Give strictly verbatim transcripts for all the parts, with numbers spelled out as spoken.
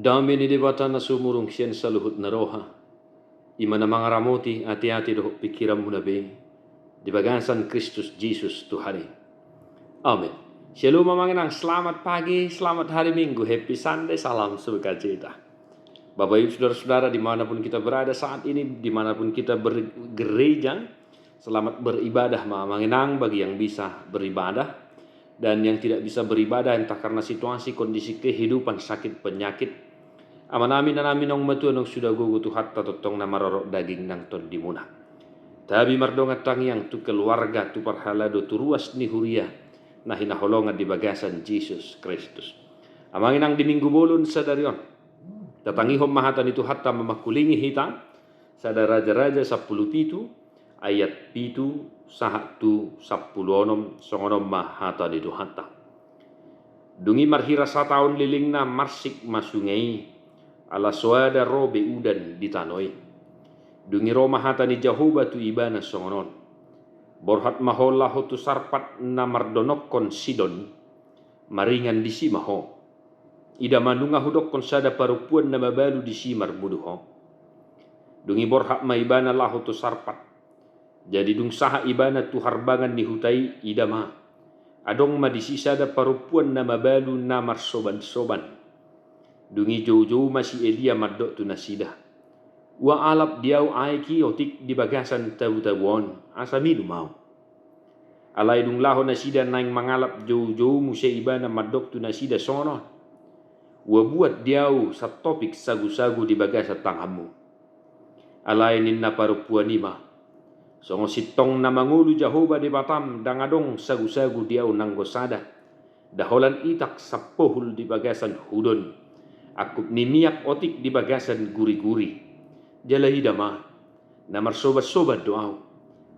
Dame ni Debata na sumurung sian saluhut na roha, i ma na mangaramoti ateate dohot pingkiranmuna be, di bagasan Kristus Jesus Tuhan i. Amen. Shalom amang inang, selamat pagi, selamat hari Minggu, happy Sunday, salam sukacita. Bapak Ibu Saudara-saudara, dimanapun kita berada saat ini, dimanapun kita bergereja, selamat beribadah ma amang inang bagi yang bisa beribadah. Dan yang tidak bisa beribadah, entah karena situasi, kondisi kehidupan, sakit, penyakit, amanami, inanami, naung matua, naung suda gogo Tuhanta, tongtong na marorot daging nang tondimuna. Tabi mardongan tangiang tu keluarga, tu parhalado, tu ruas ni huria na hinaholongan di bagasan Jesus Kristus. Amang inang, di Minggu bolon sadari on, tatangihon ma hata ni Tuhanta mamangkulingi hita, Sada Raja-raja sampulu pitu, ayat pitu sahat tu sampulu onom, songon on ma hata ni Tuhanta. Dung i marhira sataon lelengna marsik ma sunge i, ala so ada ro be udan di tano i. Dung i ro ma hata ni Jahowa tu ibana songon on: Borhat ma ho laho tu Sarpat na mardonokkon Sidon, maringan disi ma ho. Ida ma, nunga hudokkon sada parompuan na mabalu disi marmudu ho. Dung i borhat ma ibana laho tu Sarpat. Jadi dung sahat ibana tu harbangan ni huta i, ida ma, adong ma disi sada parompuan na mabalu na marsoban-soban. Dung i joujou ma si Elia mandok tu nasida: Ua alap di ahu aek i otik di bagasan tabu-tabu on, asa minum ahu. Alai dung laho nasida naeng mangalap, joujou muse ibana mandok tu nasida songon on: Ua buat di ahu santopik sagu-sagu di bagasan tanganmu. Alai ninna parompuan i ma: Songon sintong na mangolu Jahowa Debatam, ndang adong sagu-sagu di ahu nanggo sada, nda holan itak sampohul di bagasan hudon, angkup ni miak otik di bagasan guri-guri. Jala ida ma, na marsoban-soban do ahu,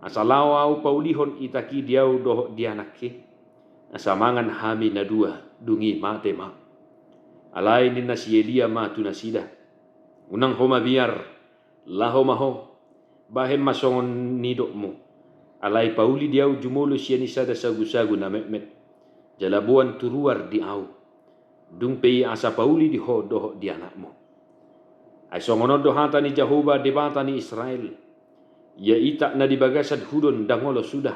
asa laho ahu paulihon itak i di ahu dohot di anakki. Asa mangan hami na dua, dung i mate ma. Alai ninna si Elia ma tu nasida: Unang ho mabiar, laho ma ho, bahen ma songon nidokmu. Alai pauli di ahu jumolo sian i sada sagu-sagu na metmet, jala boan tu ruar di ahu. Dung pe i, asa pauli di ho dohot di anakmu. Ai songon on do hata ni Jahowa, Debata ni Israel: Ia itak na di bagasan hudon ndang olo suda,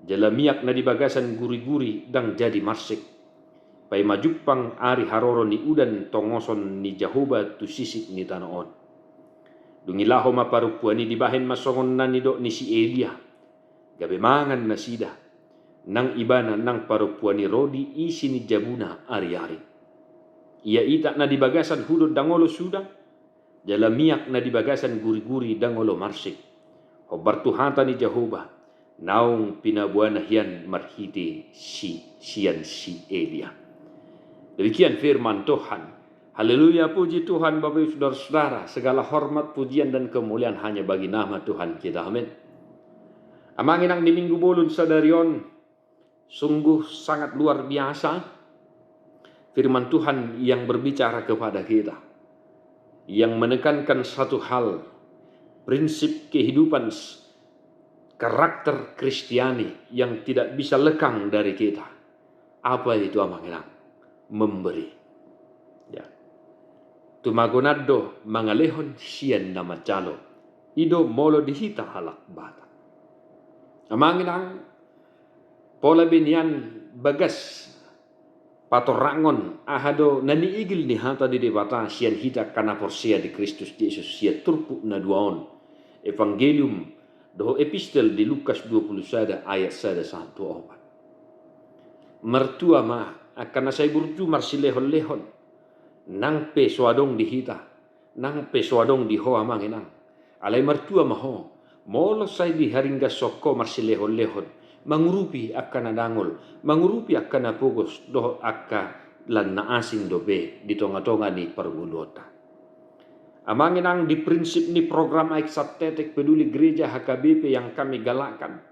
jala miak na di bagasan guri-guri ndang jadi marsik, paima jumpang ari haroro ni udan tongoson ni Jahowa tu sisik ni tano on. Dung i laho ma parompuan i, dibahen ma songon na nidok ni si Elia. Gabe mangan nasida, nang ibana nang parompuan i ro di isi ni jabuna ari-ari. Ia itak na di bagasan hudon ndang olo suda, jala miak na di bagasan guri-guri ndang olo marsik, hombar tu hata ni Jahowa, naung pinaboana hian marhite si, sian si Elia. Demikian firman Tuhan. Haleluya, puji Tuhan, Bapak Ibu Saudara-saudara, segala hormat, pujian, dan kemuliaan hanya bagi nama Tuhan kita. Amin. Amang inang, di Minggu bolon sadari on, sungguh sangat luar biasa firman Tuhan yang berbicara kepada kita, yang menekankan satu hal, prinsip kehidupan s-, karakter Kristiani yang tidak bisa lekang dari kita. Apa itu, amang inang? Memberi. Ya. Tumagonan do mangalehon sian na manjalo. I do molo di hita halak Batak. Amang inang, pola be nian bagas patorangon aha do na niigil ni hata ni Debata sian hita angka na porsea di Kristus Jesus sian turpuk na dua on, Evangelium dohot epistel di Lukas dua pulu sada ayat sada sahat tu opat. Martua ma angka na sai burju marsilehon-lehon, nang pe so adong di hita, nang pe so adong di ho, amang inang. Alai martua ma ho, molo sai diharinggason ho marsilehon-lehon, mangurupi angka na dangol, mangurupi angka na pogos, dohot angka lan na asing dope di tonga-tonga ni parngoluonta. Amang inang, di prinsip ni program Aek Santetek Peduli Gereja H K B P yang kami galakkan,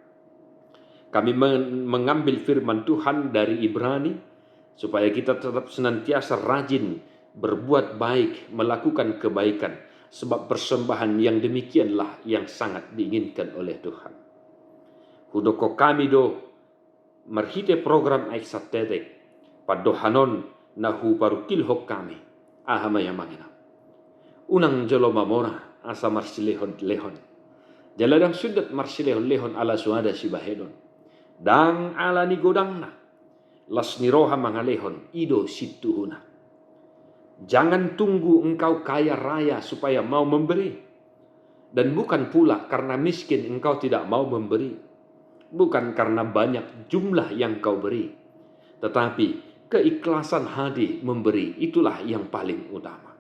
kami men-, mengambil firman Tuhan dari Ibrani, supaya kita tetap senantiasa rajin berbuat baik, melakukan kebaikan, sebab persembahan yang demikianlah yang sangat diinginkan oleh Tuhan. Hudokkon hami do, marhite program Aek Santetek, pandohan on na huparungkilhon hami. Aha ma i amang inang? Unang jolo mamora asa marsilehon-lehon. Jala ndang sundat marsilehon-lehon ala so ada sibahenon. Ndang ala ni godangna. Las ni roha mangalehon, i do sintuhuna. Jangan tunggu engkau kaya raya supaya mau memberi. Dan bukan pula karena miskin engkau tidak mau memberi. Bukan karena banyak jumlah yang kau beri. Tetapi keikhlasan hati memberi, itulah yang paling utama.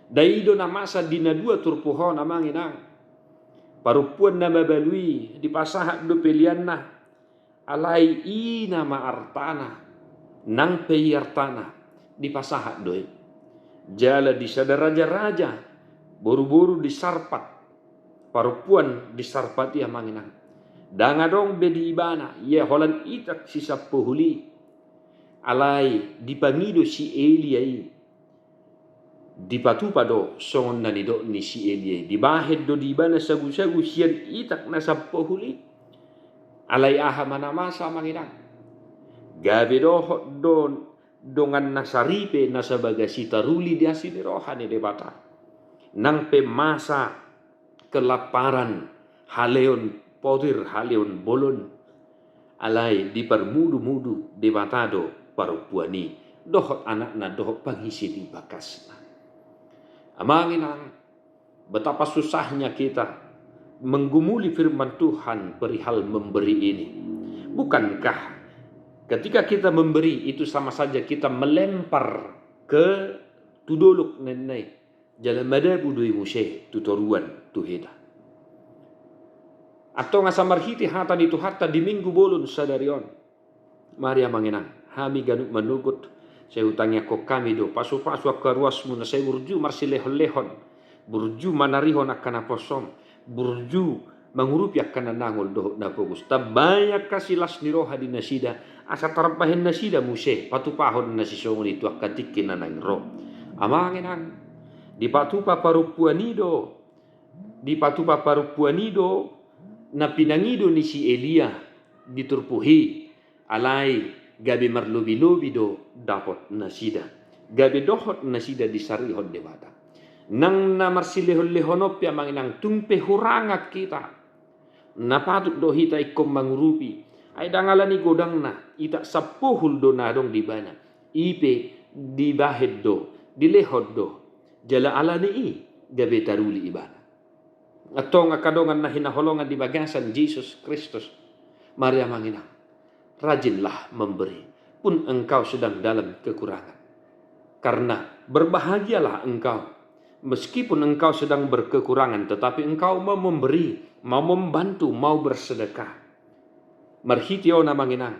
Dai do na masa di na dua turpuk on amang inang. Parompuan na mabalu i dipasahat do peleanna. Alai ina ma artana, nang pe i artana, dipasahat do i. Jala di sada raja-raja, boru-boru disarpat, parompuan disarpat i amang inang. Ndang adong be di ibana, ia holan itak sisampohul i. Alai dipangido si Elia i. Dipatupa do songon na nidok ni si Elia i, dibahen do di ibana sagu-sagu sian itak na sampohul i. Alai aha ma na masa amang inang? Gabe dohot do dongan na saripe na sabagas i taruli di asi ni roha ni Debata. Nang pe masa kelaparan, haleon potir, haleon bolon. Alai diparmudu-mudu Debata do parompuan i, dohot anakna, dohot pangisi ni bakasna. Amang inang, betapa susahnya kita menggumuli firman Tuhan perihal memberi ini. Bukankah ketika kita memberi itu sama saja kita melempar ke tu dolok nennai? Jala madabu do i muse tu toruan tu hita. Antong asa marhite hata ni Tuhanta di Minggu bolon sadari on. Mari amang inang, hami ganup manogot, sai hutangiangkon hami do pasu-pasu angka ruasmu na sai burju marsilehon-lehon, burju manarihon angka na posom, burju mangurupi angka na nangol dohot na pogos. Tambai angka silas ni roha di nasida, asa tarbahen nasida muse patupahon na sisongon i tu angka tingki na naeng ro. Amang inang, dipatupa parompuan i do, dipatupa parompuan i do na pinangido ni si Elia di turpuk i. Alai gabe marlobi-lobi do dapot nasida, gabe dohot nasida disarihon Debata. Nang na marsilehon-lehon on pe amang inang, tung pe hurangan hita, na patut do hita ingkon mangurupi. Ai ndang ala ni godangna, itak sampohul do na adong di ibana. I pe dibahen do, dilehon do. Jala ala ni i gabe taruli ibana. Antong angka dongan na hinaholongan di bagasan Jesus Kristus, mari amang inang, rajinlah memberi pun engkau sedang dalam kekurangan. Karena berbahagialah engkau meskipun engkau sedang berkekurangan, tetapi engkau mau memberi, mau membantu, mau bersedekah. Marhite on amang inang,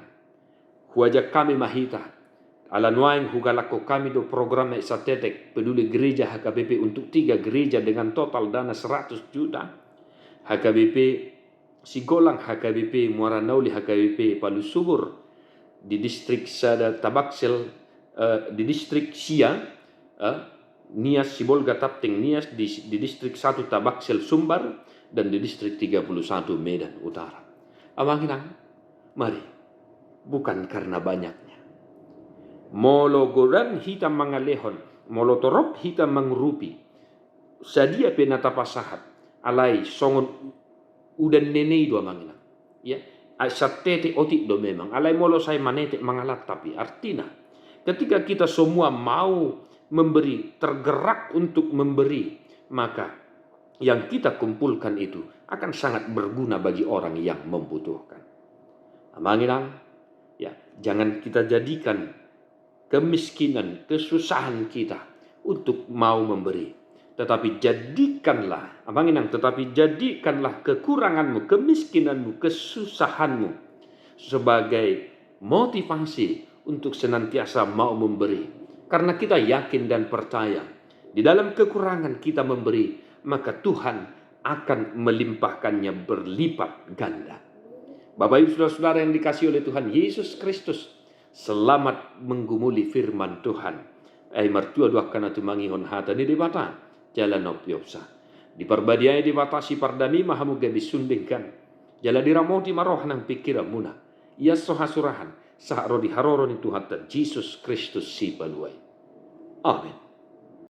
huajak hami ma hita. Ala nuaeng hugalakhon hami do program Eksatetek Peduli Gereja H K B P untuk tiga gereja dengan total dana seratus juta. H K B P Sigolang, H K B P Muara Nauli, H K B P Palu Subur, di distrik sada Tabaksel, eh, di distrik sia, eh, Nias Sibolga Tapting Nias, di, di distrik satu Tabaksel Sumbar, dan di distrik tiga puluh satu Medan Utara. Amang inang, mari, bukan karena banyaknya. Molo godang hita mangalehon, molo torop hita mangurupi, sadia pe na tapasahat, alai songon udan nene i do amang inang. Ya, ai santete otik do memang, alai molo sai manete mangalap, tapi artina ketika kita semua mau memberi, tergerak untuk memberi, maka yang kita kumpulkan itu akan sangat berguna bagi orang yang membutuhkan. Amang inang, ya, jangan kita jadikan kemiskinan, kesusahan kita untuk mau memberi. Tetapi jadikanlah, amang inang, tetapi jadikanlah kekuranganmu, kemiskinanmu, kesusahanmu sebagai motivasi untuk senantiasa mau memberi. Karena kita yakin dan percaya, di dalam kekurangan kita memberi, maka Tuhan akan melimpahkannya berlipat ganda. Bapak Ibu Saudara-saudara yang dikasihi oleh Tuhan Yesus Kristus, selamat menggumuli firman Tuhan. Ai martua do angka na tumangihon hata ni Debata, jala na umpeopsa. Diparbadiai Debata sipardame ma hamu gabe sun denggan. Jala diramoti ma roha nang pingkiranmuna. Ia so hasurahan, sahat ro di haroro ni Tuhanta Jesus Kristus Sipalua i. Amen.